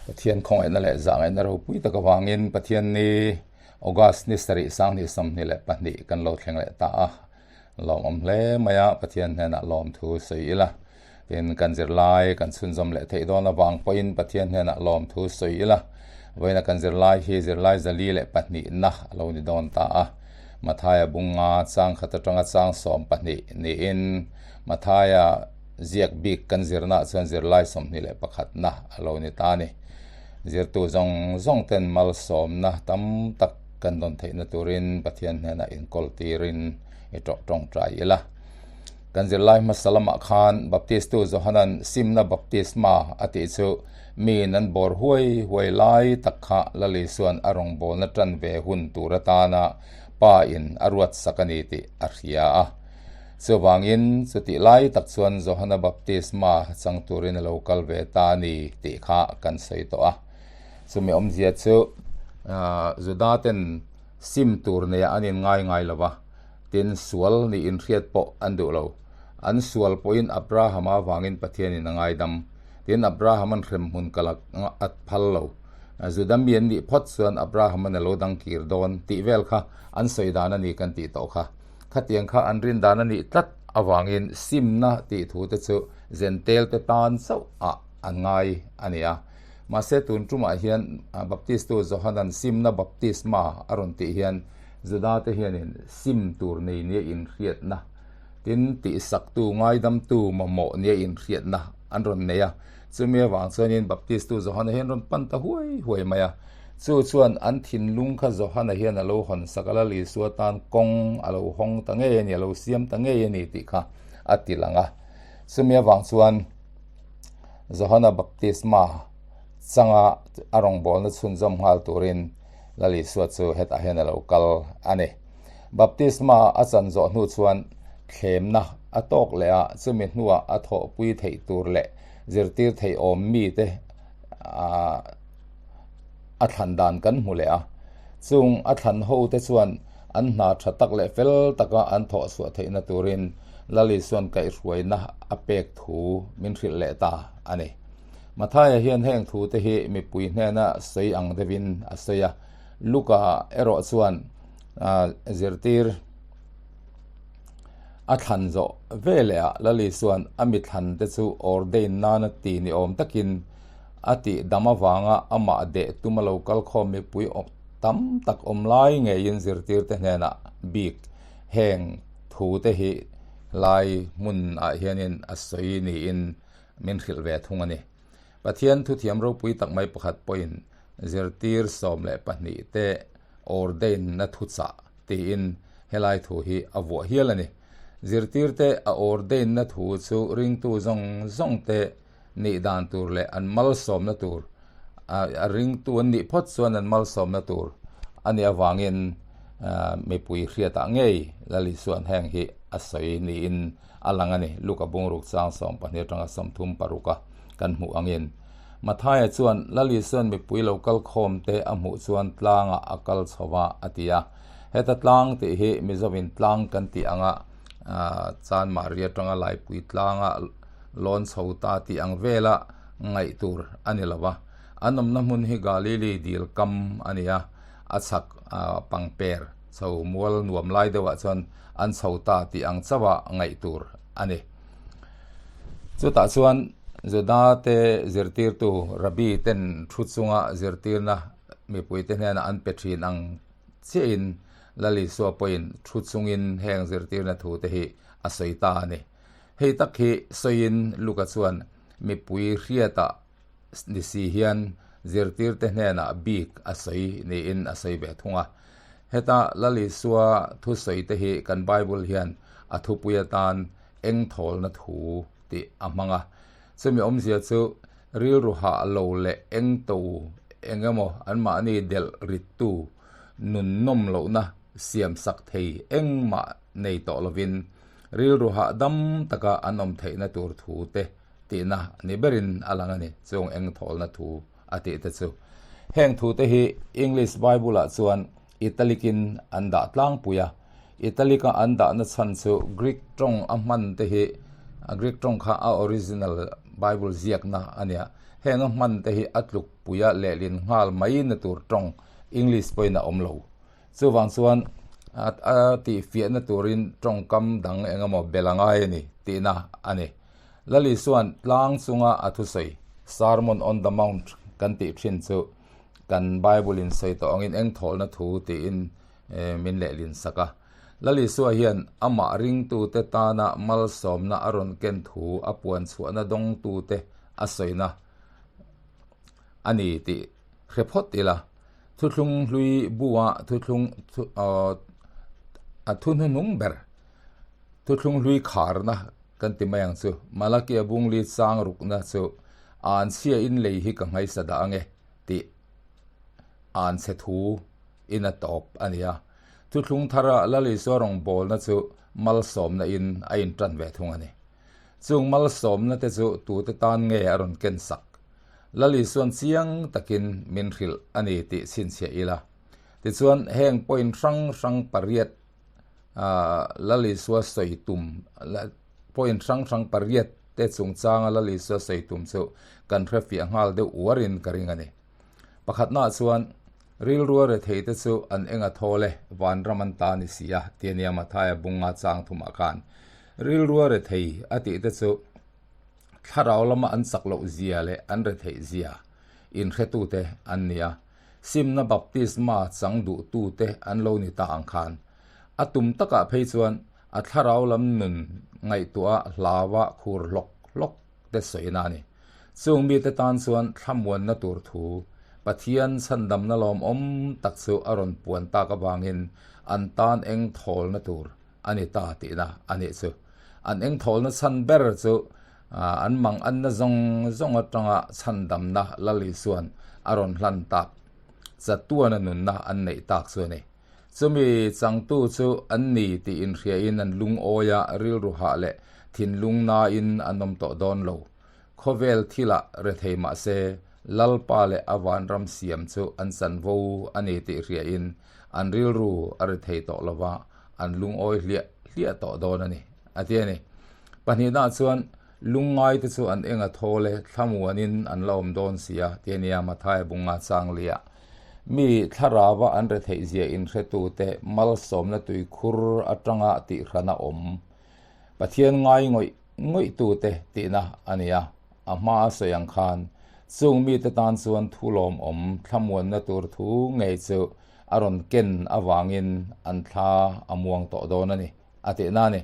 Pathian khawngaihna leh zahngaihna ropui tak avangin Pathian ni August ni sarih sanghnih 22 kan lo thleng leh ta a. Lawmawm hle mai a, Pathian hnenah lawmthu sawi ila. Tin, kan zirlai kan chhunzawm leh theih dawn avang pawhin Pathian hnenah lawmthu sawi ila. Vawiina kan zirlai hi zirlai 402 na a lo ni dawn ta a. Mathaia bunga chang khat atanga chang 12 niin Mathaia ziak bik kan zirnaah chuan zirlai 21 na a lo ni ta a ni. Zirtu zawng zawng ten malsawmna tam tak kan dawn theihna turin Pathian hnenah inkawl tirin i tawh tawngtai ila. Kan zirlai hmasa lamah khan Baptistu Johanan simna baptisma a tih chu miin an bawr huai huai lai tak kha Lal Isua'n a rawngbawlna tan ve hun tur atana Pa in a ruatsak a ni tih a hria a. Chuvangin, chutih lai tak chuan Johana baptisma chang turin a lo kal ve ta a ni tih kha kan sawi tawh a. Chumi awmzia chu Juda ten sim tur neiah an inngai ngai lo va, tin sual nih inhriat pawh an duh lo. An sual pawhin Abrahama avangin Pathianin a ngaidam. Tin, Abraham-an hremhmun kal a phal lo. Juda mi an nih phawt chuan Abraham-an a lo dang kir dawn tih vel kha an sawi dan a ni kan tih tawh kha. Khatiang kha an rin dan a nih tlat avangin simna tih thu te chu Zentel te tan chauh ah an ngai a ni a. Mahse tun tumah hian Baptistu Johanan simna baptisma a rawn tih hian Juda te hianin sim tur nei nia inhriatna, tin tihsaktu ngaidamtu mamawh nia inhriatna an rawn nei a. Chumi avang chuanin Baptistu Johana hian rawn pan ta huai huai mai a. Chu chuan an thinlung kha Johana hian a lo hawn sak a, Lal Isua tan kawng a lo hawng ta ngei a ni, a lo siam ta ngei a ni tih kha a ti lang a. Chumi avang chuan Johana baptisma changa a rawngbawlna chhunzawm nghal turin Lal Isua chu hetah hian a lo kal a ni. Baptisma a chan zawh hnu chuan thlemna a tawk leh a, chumi hnuah a thawhpui theih tur leh zirtir theih awm mite a thlan dan kan hmu leh a. Chung a thlan ho te chuan an hna tha tak leh fel taka an thawh chhuah theihna turin Lal Isua'n kaihhruaina a pek thu min hrilh leh ta a ni. Mathaia hian heng thu te hi mipui hnena sawi ang deuhin a sawi a, Luka erawh chuan zirtir a thlan zawh veleh ah Lal Isua'n a mi thlan te chu ordain nana ti ni awm takin a tih dam avanga amah deh tum a lo kal khawm mipui tam tak awm lai ngeiin zirtirte hnenah bik heng thu te hi lai hmun ah hianin a sawi niin min hrilh ve thung a ni. Pathian thuthiam ropui tak mai pakhat pawhin zirtir 12 te ordain na thuchah tiin helai thu hi a vuah hial a ni. Zirtirte a ordain na thu chu ringtu zawng zawng te nih dan tur leh an malsawmna tur a ringtu an nih phawt chuan an malsawmna tur a nih avangin mipui hriatah ngei Lal Isua'n heng hi a sawi niin a lang a ni. Luka bungruk chang 12 atanga 36 a kan hmuh angin Mathaia chuan Lal Isua'n mipui lo kal khawm te a hmuh chuan tlangah a kal chho va a ti a. Heta tlang tih hi Mizovin tlang kan tih anga Chanmari atanga Laipui tlanga lawn chho ta tih ang vela ngaih tur a ni lo va. An awmna hmun hi Galili dil kam a ni a, a chhak pangper chho mual nuam lai deuhah chuan an chho ta tih ang chauha ngaih tur a ni. Chutah chuan Juda te zirtirtu Rabbi ten thu chunga zirtirna mipuite hnenah an pe thin ang chiahin Lal Isua pawhin thu chungin heng zirtirna thu te hi a sawi ta a ni. Hei tak hi sawiin Luka chuan mipui hriatah ni si hian zirtirte hnenah bik a sawi niin a sawi ve thung a. Heta Lal Isua thusawi te hi kan Bible hian a thupui atan eng thawlna thu tih a hmang a. Chumi awmzia chu rilru hah lo leh eng to eng emaw anmahni delh rittu nun nawm lohna siamsak thei engmah nei tawh lovin Rilru hahdam taka an awm theihna tur thu te tihna ni berin a lang a ni, chung eng thawlna thu a tih te chu. Heng thu te hi English Bible-ah chuan Italic-in an dah tlangpui a, Italic-a an dahna chhan chu Greek tawng a hman te hi Greek tawng kha a original Bible ziakna a nia. Heng a hman te hi a tlukpuia lehlin nghal mai na tur tawng English pawhin a awm lo. Chuvang chuan a tihfiahna turin tawngkam dang eng emaw bel a ngai a ni tihna a ni. Lali chuan tlang chunga a thusawi, Sermon on the Mount kan tih thin chu kan Bible in sawi tawh angin eng thawlna thu tiin min lehlin sak a. Lali Sua hian amah ringtute tana malsawmna a rawn ken thu a puan chhuahna dawngtute a sawina a ni tih hre phawt ila. Thuthlung hlui bua thuthlung a thuhnuhnung ber thuthlung hlui kharna kan ti mai ang chu. Malakia bungli chang rukna chu an chhia in lei hi ka nghaisa dah ange tih an chhe thu in a tawp a ni a. Thuthlung thara Lal Isua rawngbawlna chu malsawmna in a intan ve thung a ni. Chung malsawmna te chu tute tan nge a rawn ken sak? Lal Isuan chiang takin min hrilh a ni tih chhinchhiah ila. Tichuan heng point hrang hrang pariat Lal Isua sawi tum point hrang hrang pariat te chungchanga Lal Isua sawi tum chu kan hrefiah nghal deuh uarin ka ring a ni. Pakhatnaah chuan rilrua rethei te chu an eng a thawl e, vanram an ta ni si a, ti a nia Mathaia bunga chang thumah khan. Rilrua rethei a tih te chu thlarau lama an chak loh zia leh an retheih zia inhretute an ni a, simna baptisma chang duhtute an lo ni ta ang khan. A tum takah phei chuan a thlarau lam nun ngaihtuah hlaua khur hlawk hlawk te sawina a ni. Chung mite tan chuan thlamuanna tur thu Pathian chhandamna lawmawm tak chu a rawn puan tak avangin an tan eng thawlna tur a ni ta tihna a nih chu. An eng thawlna chhan ber chu an mang anna zawng zawng atanga chhandamna Lal Isuan a rawn hlan tak chatuana nunna an neih tak chu a ni. Chumi changtu chu an ni tih inhriain an lungawi a, rilru hah leh thinlung nain an awm tawh dawn lo. Khawvel thilah rethei mah se, Lalpa leh a vanram siam chu an chanvo a ni tih hriain an rilru a rethei tawh lo va, an lungawi hliah hliah tawh dawn a ni, a ti a ni. Pahnihnaah chuan lungngaite chu an eng a thawl e, thlamuanin an la awm dawn si a, ti a nia Mathaia bunga changlia. Mi thlarava an retheih zia inhretute malsawmna tuikhur atanga tihhrana awm Pathian ngai ngawih ngawihtute tihna a ni a, a hma a sawi ang khan chung mite tan chuan thu lawmawm thlamuanna tur thu ngei chu a rawn ken avangin an thla a muang tawh dawn a ni, a tihna a ni.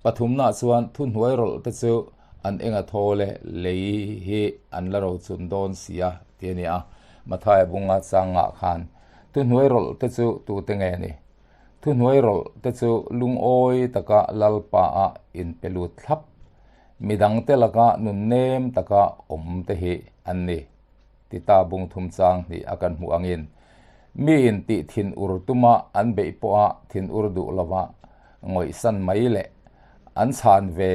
Pathumnaah chuan thuhnuai rawlh te chu an eng a thawl e, lei hi an la rochun dawn si a ti a ni a, Mathaia bunga changah khan thuhnuai rawlh te chu tute nge ni? Thuhnuai rawlh te chu lungawi taka Lalpa a inpe lut thlap, midangte laka nun nem taka awm te hi an ni. Tita bung thum chang hnih a kan hmuh angin, miin tih thin ur tuma an beih pawha thin ur duh lova ngawihsan mai leh an chhan ve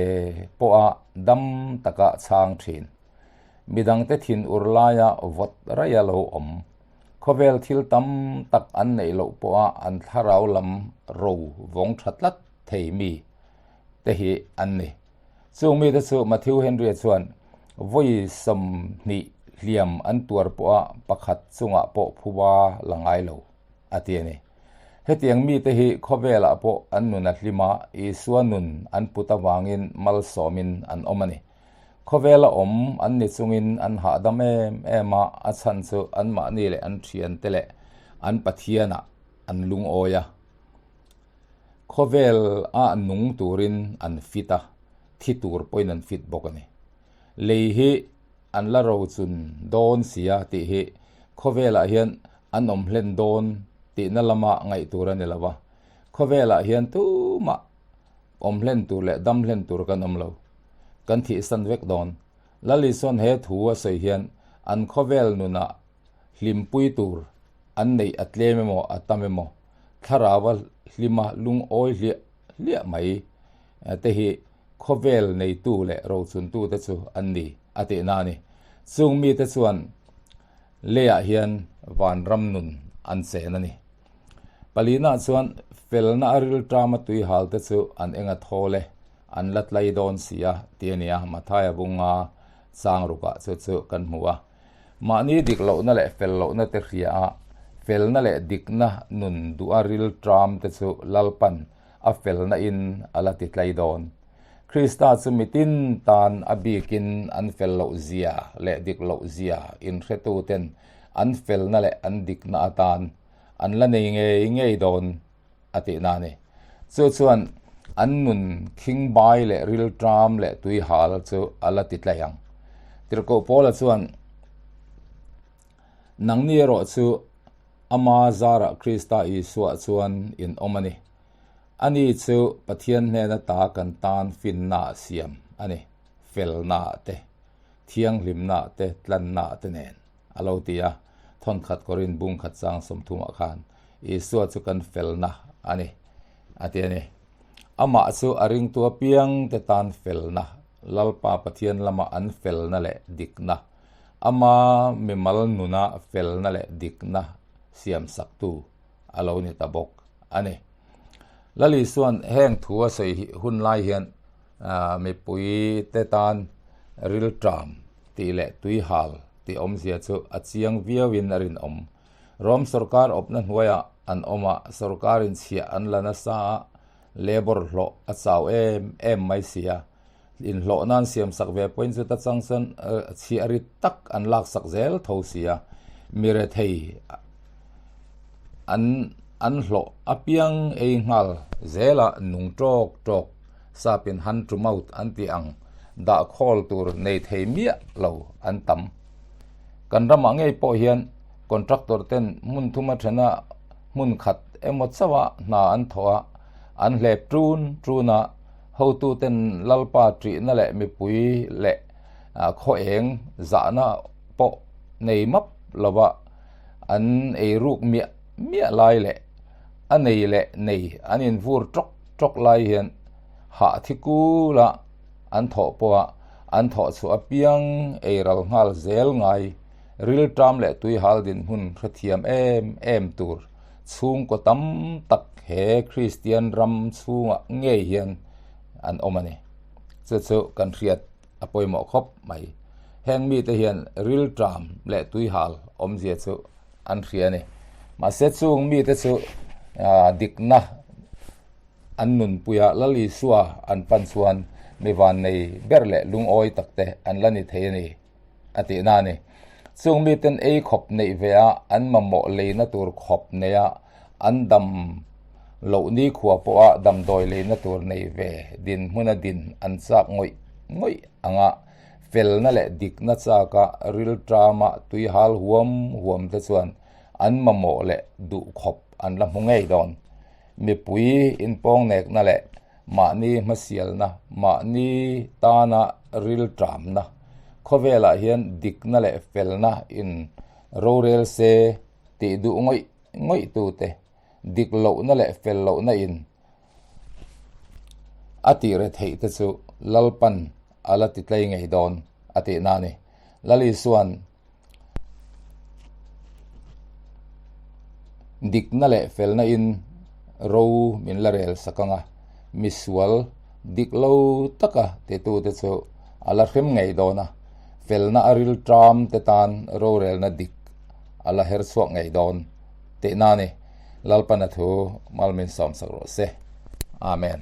pawha dam taka chhang thin. Midangte thin ur laia vawt raia lo awm. Khawvel thil tam tak an neih loh pawha an thlarau lam ro vawng tha tlat thei mi te hi an ni. Chung mite chu Matthew Henry-a chuan vawi 20 hliam an tuar pawha pakhat chungah pawh phuba la ngai lo a ti a ni. Hetiang mite hi khawvelah pawh an nun a hlim a, Isua nun an put avangin malsawmin an awm a ni. Khawvela awm an ni chungin an hahdam em em a, a chhan chu anmahni leh an thiante leh an Pathianah an lungawi a. Khawvel a nung turin an fit a, thi tur pawhin an fit bawk a ni. Lei hi an la rochun dawn si a tih hi khawvelah hian an awm hlen dawn tihna lama ngaih tur a ni lo va. Khawvelah hian tumah Awm hlen tur leh dam hlen tur kan awm lo. Kan thihsan vek dawn. Lal Isuan he thu a sawi hian an khawvel nunah hlimpui tur an neih a tlem emaw a tam emaw thlarau a hlima lungawi hliah hliah mai te hi khawvel neitu leh rochuntute chu an ni a tihna a ni. Chung mite chuan leiah hian vanram nun an chen a ni. Palina chuan felna a rilṭama tui hal te chu an eng a thawl e, an la tlai dawn si a, ti a nia, Mathaia bunga chang rukah chu chu kan hmu a. Mahni dik lohna leh fel lohna te hria a, felna leh dikna nun duha ril tram te chu Lalpan a felna in a la ti tlai dawn. Krista chu mitin tan a bikin an fel loh zia leh dik loh zia inhretu ten an felna leh an dikna atan an la nei ngei ngei dawn a tihna a ni. Chu chuan an nun khingbai leh rilṭam leh tuihal chu a la ti tlaih ang. Tirhkoh Paula chuan, Nangni erawh chu ama zarah Krista Isua chuan in awm a ni. Ani chu Pathian hnena ta kan tan finna a siam a ni, felna te, thianghlimna te, tlanna te nen. A lo ti a, thawnkhat kawrin bung khat chang sawmthumah khan Isua chu kan felna a ni, a ti a ni. Amah chu a ringtu apiangte tan felna, Lalpa Pathian lama an felna leh dikna, ama mimal nuna felna leh dikna siamsaktu a lo ni ta bawk a ni. Lal Isua'n heng thu a sawi hun lai hian mipuite tan rilṭam tih leh tuihal tih awmzia chu a chiang viauin a rinawm. Rom sorkar awpna hnuaiah an awm a, sorkarin chhiah an la nasa a, labour hlawh a chau em em mai si a, inhlawh nan siamsak ve pawhin chuta chang chuan chhiah rit tak an laksak zel tho si a, mi rethei an an hlawh apiang ei nghal zela nung tawk tawk sapin hand to mouth an tih ang dah khawl tur nei thei miah lo an tam. Kan ramah ngei pawh hian contractor ten hmun thuma thena hmun khat emaw chauha hna an thawh a, an hlep tun tun a, hotu ten Lalpa ṭihna leh mipui leh khaw eng zahna pawh nei map lova an ei ruk miah miah lai leh a nei leh nei an invur tawk tawk lai hian hah thi kula an thawh pawha an thawh chhuah apiang ei ral nghal zel ngai rilṭam leh tuihal dinhmun hrethiam em em tur chhungkaw tam tak he Kristian ram chhungah ngei hian an awm a ni. Chu chu kan hriat a pawimawh khawp mai. Heng mite hian rilṭam leh tuihal awmzia chu an hria a ni. Mahse chung mite chu dikna An nunpuia Lal Isua an pan chuan mi vannei ber leh lungawi takte an la ni thei a ni, a tihna a ni. Chung miten ei khawp neih ve a, an mamawh leina tur khawp neia an dam loh nikhua pawha damdawi leina tur nei ve dinhmuna din an chak ngawih ngawih anga felna leh dikna chaka rilṭama tuihal huam huam te chuan an mamawh leh duh khawp an la hmu ngei dawn. Mipui inpawngnekna leh mahni hmasialna, mahni tana rilṭamna khawvelah hian dikna leh felna in rorel se tih duh ngawih ngawih tute dik lohna leh fel lohna in a tih re theih te chu Lalpan a la ti tlei ngei dawn a tihna a ni. Lal Isua'n Dikna leh felna in ro min la rel sak ang a, misual dik lo taka titute chu a la hrem ngei dawn a, felna a ril ṭam te tan rorelna dik a la her chhuak ngei dawn tihna a ni. Lalpana thu mal min sawmsak rawh se. Amen.